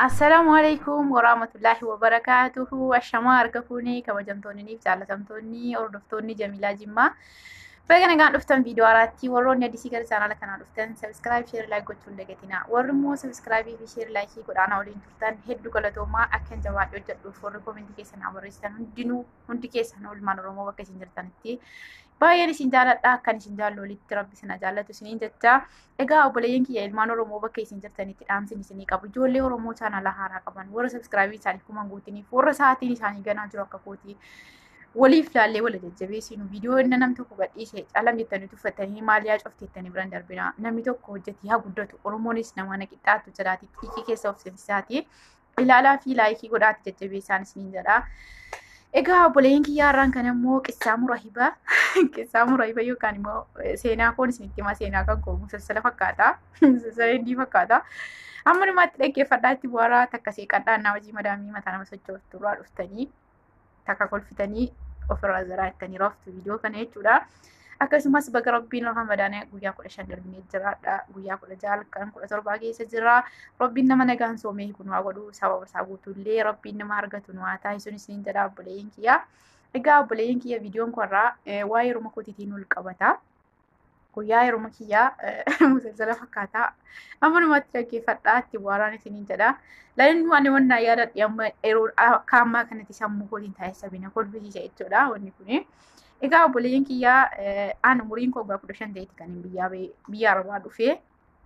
Assalaamu alaikum warahmatullaahi wabarakaatuhu. Ashamaa harka fuunee kabajamtoonni fi jaallatamtoonni hordoftoonni Jamiilaa Jimmaa. Baga nagaan dhuftan viidiyoo haaraatti. Warroonni addisii gara chaanaala kanaa dhuftan subscribe, share, like gochuun dagatina. Warri immoo subscribe fi share, like godhaanaa waliin turtan hedduu galatoomaa. Akkan jabaadhe hojjedhuuf warri koomentii keessan naa barreessitan hundinuu, hundi keessan, oolmaan Oromoo bakka isin jirtanitti baay'een isin jaaladha. Akkan isin jaallu walitti rabbi isin jaallatu isiniin jecha. Egaa obboleeyyan kiyya, ilmaan Oromoo bakka isin jirtanitti dhaamsin isinii qabu. Ijoollee Oromoo chaanaala haaraa qaban, warra subscribe isaanii kuman guutiniif, warra sa'aatiin isaanii ganaa jiru akka kootii, waliif laallee wal jajjabeessinu. Viidiyoo inni nam tokko gadhiise calam jettanii tuffatanii maal yaa cofteettanii biraan darbina. Namni tokko hojjetee haa guddatu. Oromoonis nama na qixxaatu jalaati xiiqii keessa of seensisaati ilaalaa fi laayikii godhaati jajjabeessaan isiniin jedha. Egaa obboleeyyan kiyyaa, har'aan kana immoo qissaa murahiba, qissaa murahiba yookaan immoo seenaa koon isinitti hima. Seenaa kan koo musassala fakkaata, musassala hindii fakkaata. Amma dhumaatti dhaggeeffadhaa, itti bu'aaraa. Takka seeqadhaa, naa hojii madaamii mataa nama sochooftu irraa dhuftanii takka kolfitanii ofirraa zaraa jettanii raftu viidiyoo kana jechuudha. Akkasumas baga Rabbiin Ramadaana guyyaa 15 darbinee jiraadha. Guyyaa 16 halkan 17 keessa jira. Rabbiin nama nagaan soomee kun waa godhu, sababa isaa guutuullee Rabbiin nama argatu nu haa taasisuun isiniin jedha, obboleeyyan kiyya. Egaa obboleeyyan kiyya, viidiyoon kun irraa waa'ee heeruma kootiitiin wal qabata. Guyyaa heeruma kiyyaa musalsala fakkaata. Amma namatti dhaggeeffadhaa, itti waaraan isiniin jedha. Lalinnu ani wannaa yaadadhe amma yeroo akka ammaa kanatti sammuu kootiin taa'ee sabina kolfisiisa jechuudha wanni kuni. Egaa obboleeyyan kiyyaa, aan umuriin koo waggaa 15 ta'etti kan biyyaa biyya Arabaa dhufee,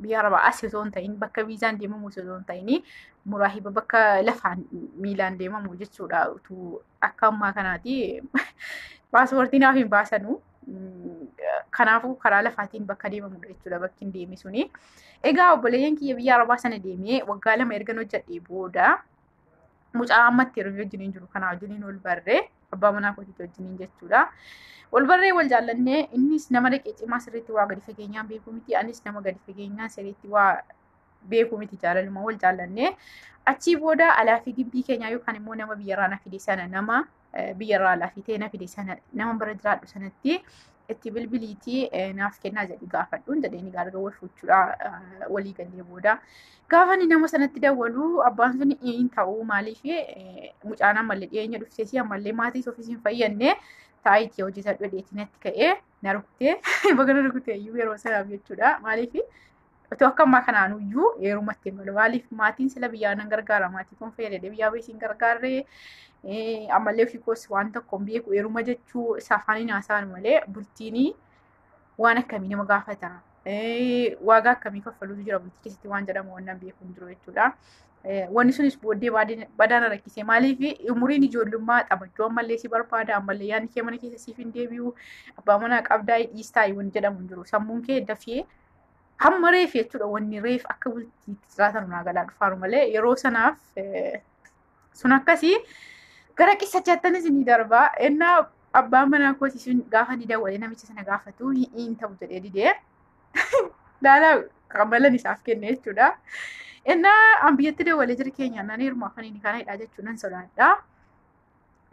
biyya Arabaa as osoo hin ta'in, bakka viizaan deemamu osoo hin ta'in, muraahiba bakka lafaan miilaan deemamu jechuudha. Utuu akka ammaa kanaati paaspoortii naaf hin baasanu. Kanaafuu karaa lafaatiin bakka deemamudha jechuudha bakki hin deeme suni. Egaa obboleeyyan kiyya, biyya Arabaa sana deemee waggaa 2 ergan hojjedhee booda mucaa ammatti yeroo wajjiniin jiru kanaa wajjiniin wal barree, abbaa manaa kootiitti wajjiniin jechuudha. Wal barree wal jaallannee, innis nama dhaqee cimaa sirriitti waa gadi fageenyaan beeku miti, anis nama gadi fageenyaan sirriitti waa beeku miti. Jaalaluma wal jaallannee achii booda alaa fi gibbii keenyaa yookaan immoo nama biyyarraa na fide sana, nama biyyarraa alaa fi ta'e na fide sana, nama bira jiraadhu sanatti itti bilbiliitii naaf kennaa jedhi gaafadhuun jedhee gargar wal fuuchuudha walii gallee booda. Gaafa inni nama sanatti dawwalu abbaan sun hin ta'u, maaliif mucaan ammallee dhiyeenya dhufteesi, ammallee maatii ofiis hin fayyadne, taayitii hojjetadhu jedheetii natti ka'ee na rukutee, baga na rukutee iyyuu yeroo sanaaf jechuudha. Maaliif otoo akka ammaa kanaan iyyuu yerumatti hin galu. Maaliif maatiin sila biyyaa nan gargaara, maatii kun fayyadee biyyaa bahee siin gargaarree, ammallee ofii koos waan tokko hin beeku. Yeruma jechuu afaaniin haasa'an malee bultiin waan akkamii nama gaafata. Waagaa akkamii kaffaluutu jira bultii keessatti waan jedhamu waan beeku hin jiru jechuudha. Wanni sunis booddee badaa na rakkise. Maaliif umuriin ijoollummaa taphachuu ammallee si barbaada, ammallee yaadni kee mana keessa siif hin deebi'u, abbaa manaa qabdaa dhiistaa wanni jedhamu hin jiru. Sammuun kee dafee hamma reef jechuudha, wanni reef akka bultiitti jiraatan naa galaa dhufaaru malee yeroo sanaaf sun akkasii. Gara qissachattanis ni darbaa. Innaa abbaan manaa kootii sun gaafa ni dawwalee namicha sana gaafatu hin ta'u jedhee didee, laalaa qamalan isaaf kenne jechuudha. Innaa an biyyatti dawwalee jira keenya nan heerumaa kan inni kana hidhaa jechuun nan sodaadha.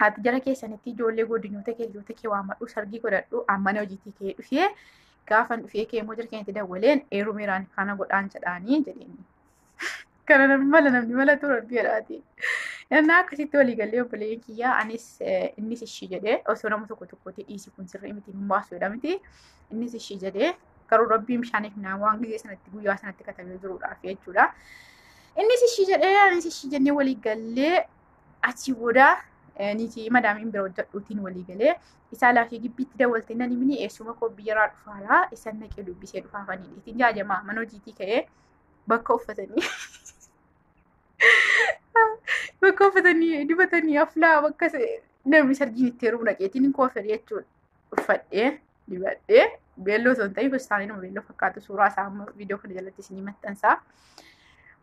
Ati jara keessanitti ijoollee godinoota kee, hiriyoota kee waammadhu, sargii godhadhu, mana hojiitii kee dhufee, gaafan dhufee kee immoo jara keenyatti dawwaleen heerumeeraan kana godhaan jedhaanii jedheeni. Kana namni mala, namni mala tura biyyaadhaati. Innaa akkasitti walii galee obboleeyyan kiyyaa, anis innis ishii jedhee, osoo nama tokko tokkotti dhiisi kun sirrii miti hin baasu jedha miti, innis ishii jedhee, garuu rabbiin bishaaniif naa waan gizee sanatti guyyaa sanatti katabee jiruudhaaf jechuudha. Innis ishii jedhee anis ishii jennee walii gallee achii booda niitii madaamiin bira hojjedhuutiin walii galee isaa laafee gibbiitti dawwaltee nan himini, eessuma koo biyyarraa dhufaaraa isan naqee dubbisee dhufaafanii ittiin jaajamaa mana hojiitii ka'ee bakka uffatanii dibatanii aflaa bakka namni sargiin itti heerumu dhaqeetiin koo fedhe jechuudha. Uffadhee dibadhee, beelloo osoo hin ta'in fustaanii nama beelloo fakkaatu, suuraa isaa amma viidiyoo kana jalatti isinii maxxansaa.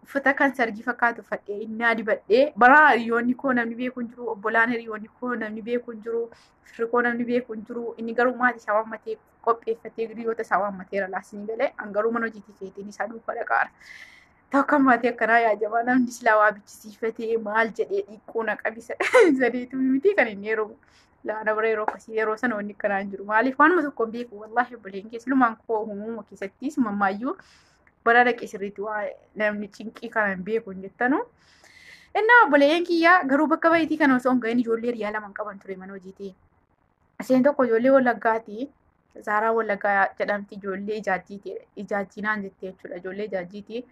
Uffata kan sargii fakkaatu uffadhee innaa dibadhee, bara hiriyoonni koo namni beeku hin jiru, obbolaan hiriyoonni koo namni beeku hin jiru, firri koo namni beeku hin jiru. Inni garuu maatii isaa waammatee qopheeffatee hiriyoota isaa waammateera laasinii galee, an garuu mana hojiitii keetiin isaa duukaa dhaqaara. Takka maatii akkanaa yaajamaa namni silaa waa bichisiifatee maal jedhee dhiiqquu na qabisa sadeetu miti kan inni yeroo laana bira yeroo akkasii yeroo sana wanni akkanaa hin jiru. Maaliif waanuma tokko hin beeku, wallaahi obboleen keessa lumaan koo uumama keessatti mammaayyuu bara dhaqee sirriitti waa namni cinqii kana hin beeku hin jettanu. Innaa obboleeyyan kiyyaa garuu bakka bayitii kana osoo hin gahin ijoollee riyaa lama qaban ture mana hojiitii. Isheen tokko ijoollee Wallaggaati. Zaaraa Wallaggaa jedhamti ijoollee ijaajjiiti. Ijaajjinaan jettee jechuudha ijoollee ijaajjiiti.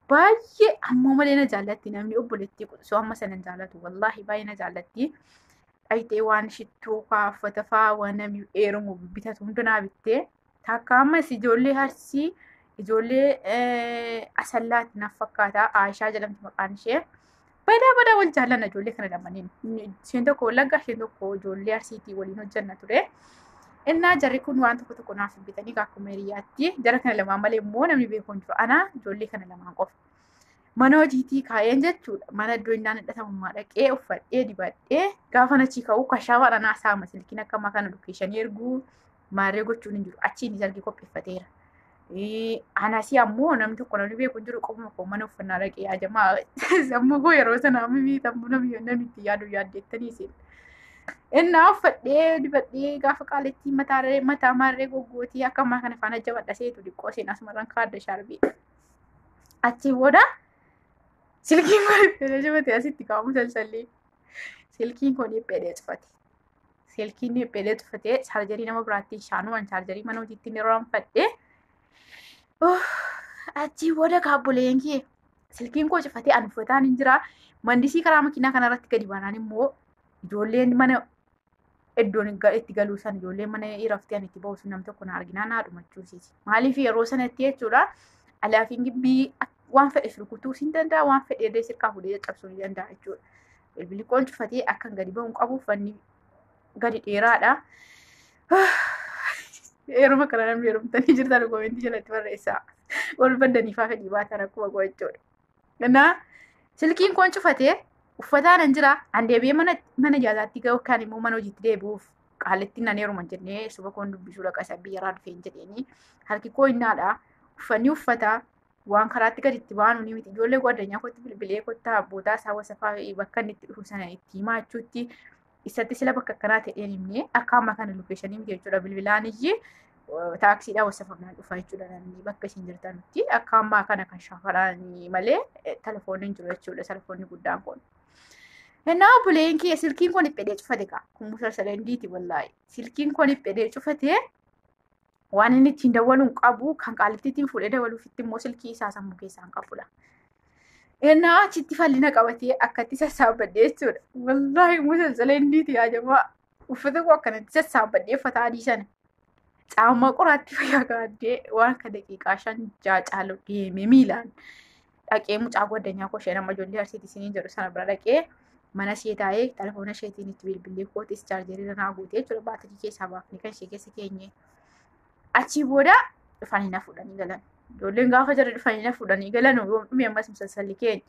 Baay'ee ammoo malee na jaallatti namni obboleettii quxisuu amma sana hin jaallatu. Wallaahi baay'ee na jaallatti. Dhayitee waan shittuu fa'aa uffata fa'aa waan namni heerumu bitatu hunda naa bittee. Takka ammas ijoollee Arsii ijoollee Asallaatti naaf fakkaata. Aayishaa jedhamti maqaan ishee. Badaa badaa wal jaallanna ijoollee kana lamaniin. Isheen tokko Wallaggaa isheen tokko ijoollee Arsiitii waliin hojjanna ture. Innaa jarri kun waan tokko tokko naaf bitanii akkuma hiriyaatti. Jara kana lamaan malee immoo namni beeku hin jiru. Ana ijoollee kana lamaan qofa. Mana hojiitii kaa'een jechuudha. Mana iddoo innaan hidhatamummaa dhaqee uffadhee dibadhee gaafa achii ka'u kashaawaa dhanaa saama silkiin akka ammaa kana lokeeshinii erguu maarree gochuun hin jiru. Achiin sargii qopheeffateera. Anasii ammoo namni tokko namni beeku hin jiru qofuma koo mana uffannaa dhaqee yaajamaa sammuu koo yeroo sanaa mimii sammuu namni namni itti yaadu yaaddeettanii isin. Innaa uffadhee dibadhee gaafa qaalittii mataa maarree goggootii akka ammaa kana faana jabadha seetu dhiqqoo seenaa asumarraan kaadda shaarbii. Achii booda silkiin koo dhipheedee cufate asitti kaa'amu salsallee. Silkiin koo dhipheedee cufate. Silkiin dhipheedee cufate chaarjarii nama biraatti shaanumaan chaarjarii mana hojiitti ni raanfadhe. Achii booda kaabboleen kee silkiin koo cufatee ani uffataan hin jira. Mandisii karaa makiinaa kanarratti gadi baanaan immoo ijoolleen mana iddoon itti galuu san ijoolleen mana raftee ani itti bahu sun namni tokko na arginaa naa dhumachuusiiti. Maaliif yeroo sanatti jechuudha alaafiin gibbii waan fedhe rukutuu sin danda'a waan fedhe illee sirkaa fuudhee caccabsuu ni danda'a jechuudha. Bilbilli koon cufatee akka gadi bahu hin qabu uffanni gadi dheeraadha. Yeruma kana namni heerumtanii jirtan koomentii jalatti barreessaa. Wal baddanii faa fedhii baatan akkuma koo jechuudha. Innaa silkiin koon cufatee uffataan hin jira. An deebi'ee mana ijaarsaatti ga'u kan immoo mana hojiitti deebi'uuf qaalitti nan heeruma jennee suba koon dubbisuu dhaqa isa biyyarraa dhufeen jedheeni. Harki koo innaadha. Uffanni uffataa waan karaatti gadi itti baanu ni miti. Ijoollee gwaddinyaa kootti bilbilee kottaa abbootaa isaa wasafaa bakka inni itti dhufu sana itti himaa jechuutti isatti sila bakka akkanaa ta'een himnee akka amma kana lokeeshinii miti jechuudha. Bilbilaan iyyee taaksiidhaan wasafamnaan dhufa jechuudha namni bakka isin jirtanutti akka ammaa kana kan shafaraan malee telefoonni hin jiru jechuudha telefoonni guddaan kun. Innaa obboleen kiyya silkiin kun dhiphedee cufate kaa kun musalsalandiiti wallaahi silkiin kun dhiphedee cufate waan inni ittiin dawwalu hin qabu kan qaalittiin fuudhee dawwaluufitti immoo silkii isaa sammuu keessaa hin qabudha. Innaa achitti fallina qabatee akkatti sassaabbadhee jechuudha. Wallaahi musalsalandiiti yaa jamaa uffata koo akkanatti sassaabbadhee uffata adii sana. Caammaa qoraatti fayyaa gaaddee waan akka daqiiqaa 5-6 caalu deemee miilaan dhaqee mucaa gwaddinyaa koo isheen amma ijoollee Arsiitii isiniin jedhu sana bira dhaqee mana ishee taa'ee telefoona isheetiin itti bilbilee kootis chaarjerii naa guutee jechuudha baatirii keessaa baafnee kan ishee keessa keenye. Achii booda dhufanii na fuudhanii galan. Ijoolleen gaafa jara dhufanii na fuudhanii galan yoom dhume ammas musalsalli keenya.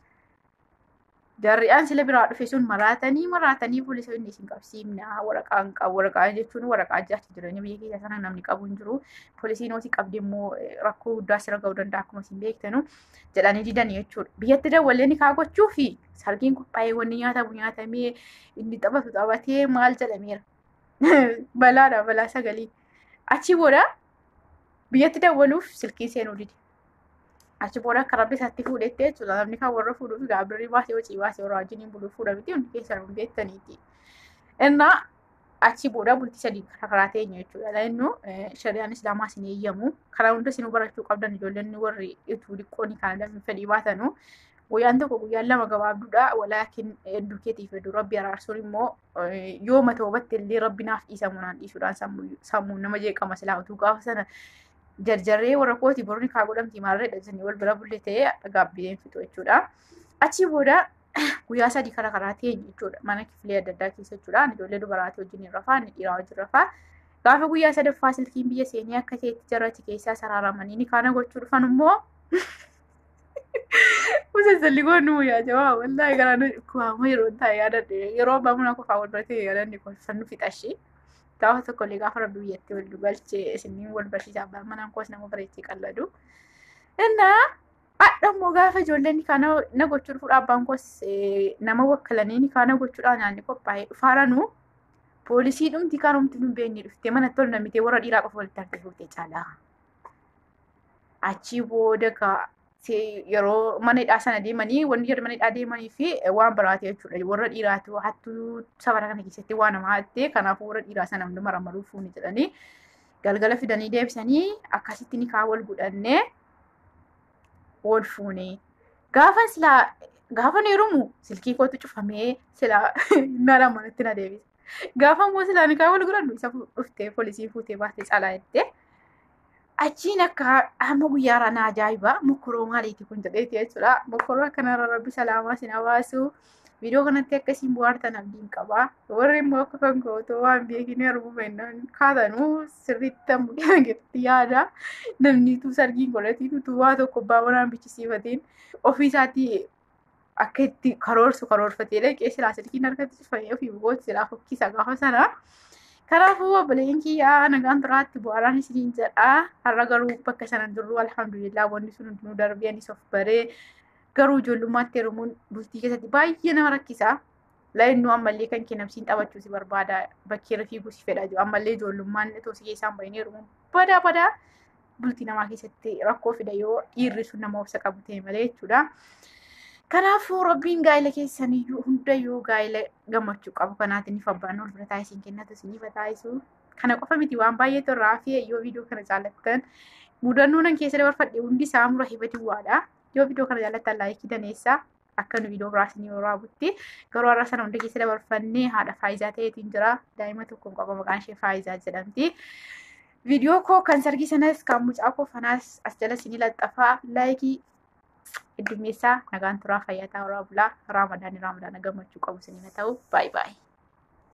Jarri'aan sila biraa dhufe sun maraatanii maraatanii poolisa inni isin qabsiifna waraqaa hin qabu waraqaa jechuun waraqaa jaatti jireenya biyya keessa sana namni qabu hin jiru poolisiin hootii qabdi immoo rakkoo guddaa sirra ga'uu danda'a akkuma isin beektanu jedhanii didanii jechuudha. Biyyatti dawwallee ni kaa gochuu fi sargiin qophaa'ee wanni nyaatamu nyaatamee inni taphatu taphatee maal jedhameera. Balaadha balaa sagalii. Achi booda biyyatti dawwaluuf silkiin seenuu dide. Achi booda akka rabbi isaatti fuudhetti jechuudha. Namni kan warra fuudhuuf gaabirrii baasee hojii baasee warra wajjiniin buluu fuudha miti hundi keessan hin beektaniiti. Innaa achi booda bultii sadii karaa karaa teenya jechuudha. Innu shari'aan islaamaa isin eeyyamu. Karaa hunda isin barachuu qabdan ijoolleen warri ituu dhiqqoon kan lamin fedhii baatanu. Guyyaan tokko guyyaan lama gabaabduudha. Walaakin hedduu keetiif hedduu rabbi araarsuun immoo yoo mata hubatte illee rabbi naaf dhiisamu naan dhiisuudhaan sammuun nama jeeqama silaa utuu gaafa sana jarjarree warra kooti borni kaa godhamti maarreedha jennee wal bira bulle ta'ee gaabbileen fixu jechuudha. Achii booda guyyaa sadii karaa karaa teenya jechuudha. Mana kifilee adda addaa keessa jechuudha. Ani ijoollee dubaraatii wajjin hin rafaa, ani dhiiraa wajjin rafaa. Gaafa guyyaa sadaffaa silkiin biyya seenee akka ta'etti jara achi keessaa saraaramanii ni kaana gochuu dhufan immoo Musalsalli kun nu yaa jawaa wallaahi garaa nu kuwaama yeroo taa'e yaadadhe yeroo abbaa manaa qofaa wal bira ta'e yaadanne kolfannu fixashi. Gaafa tokko illee gaafa rabbi biyyatti wal galchee isiniin wal barsiisa abbaan manaan koos nama bareechee qalladu. Innaa hadha immoo gaafa ijoolleen kana na gochuu dhufuudha abbaan koos nama wakkalanii ni kana gochuudhaan nyaanni qophaa'ee dhufaaranu poolisii dhumti kan humti nu beekne dhuftee manatti ol namitee warra dhiiraa qofa walitti harkee fuutee caalaa. Achii booda gaa Yeroo mana hidhaa sana deemanii wanni jarri mana hidhaa deemanii fi waan biraati jechuudha. Warra dhiiraatu hattuu safara kana keessatti waan namaa hatte, kanaafuu warra dhiiraa sana hundi maramaruu fuuni jedhanii galgala fidanii deebisanii akkasitti ni kaa wal godhannee wal fuune. Gaafa silaa gaafa heerumu silkii kootu cufamee silaa nara manatti na deebise. Gaafa immoo silaa ni kaa wal godhannu isa dhuftee poolisii fuutee baatee calaa jettee. Achiin akka amma guyyaa na ajaa'iba, mokoroo maaliiti kun jedheeti jechuudha. Mokoroo akkanarra rabbi salaamaa sin hawaasu. Viidiyoo kanatti akkasiin bohaartan abdiin qaba. Warri immoo akka kan kootoo waan beekin heerumuu fennaan kaatanuu sirriitti ammoo keessatti yaada. Namni utuu sargiin godhatiin, utuu waa tokko abbaa manaan bichisiifatiin, ofii isaatii akka itti karoorsu karoorfatee dhaqee silaa silkiin harkatti cufamee ofii booti silaa fokkisa gaafa sana. Kanaafuu obboleen kiyyaa, nagaan turaatti, bu'aaraan isiniin jedha. Har'a garuu bakka sana jirru, alhamdulillah, wanni sun hundinuu darbee anis of baree. Garuu ijoollummaatti heerumuun bultii keessatti baay'ee nama rakkisa. Laayinuu ammallee kan kee namsiin taphachuu si barbaada. Bakkeerra fiiguu si fedha. Ammallee ijoollummaan itoo si keessaan bahin heerumuun badaa badaa bultii namaa keessatti rakkoo fida, yoo dhiirri sun nama obsa qabu ta'e malee jechuudha. Kanaafuu rabbiin gaa'ela keessaniyyuu hundayyuu gaa'ela gammachuu qabu kanaatiin if abbaan ol bira taasisiin kennatu isiniif taasisu. Kana qofa miti, waan baay'eetu irraa hafe. Yoo viidiyoo kana jaallattan, mudannoo nan keessa dabarfadhe hundi isaa mura hiba duwwaadha. Yoo viidiyoo kana jaallattan like daneessaa, akka nu viidiyoo biraas ni waraabutti. Garuu har'a sana hunda keessa dabarfannee haadha Faayizaa ta'eetiin jira. Daa'ima tokkoon qaba, maqaan ishee Faayizaa jedhamti. Viidiyoo koo kan sargii sanas kan mucaa koo fanaas as jala isinii laxxafaa, like heddummeessaa. Nagaan turaa, fayyaa ta'aa, horaa bulaa. Raamadaanii raamadaana gammachuu qabu isinii haa ta'u. Baay'ee baay'ee.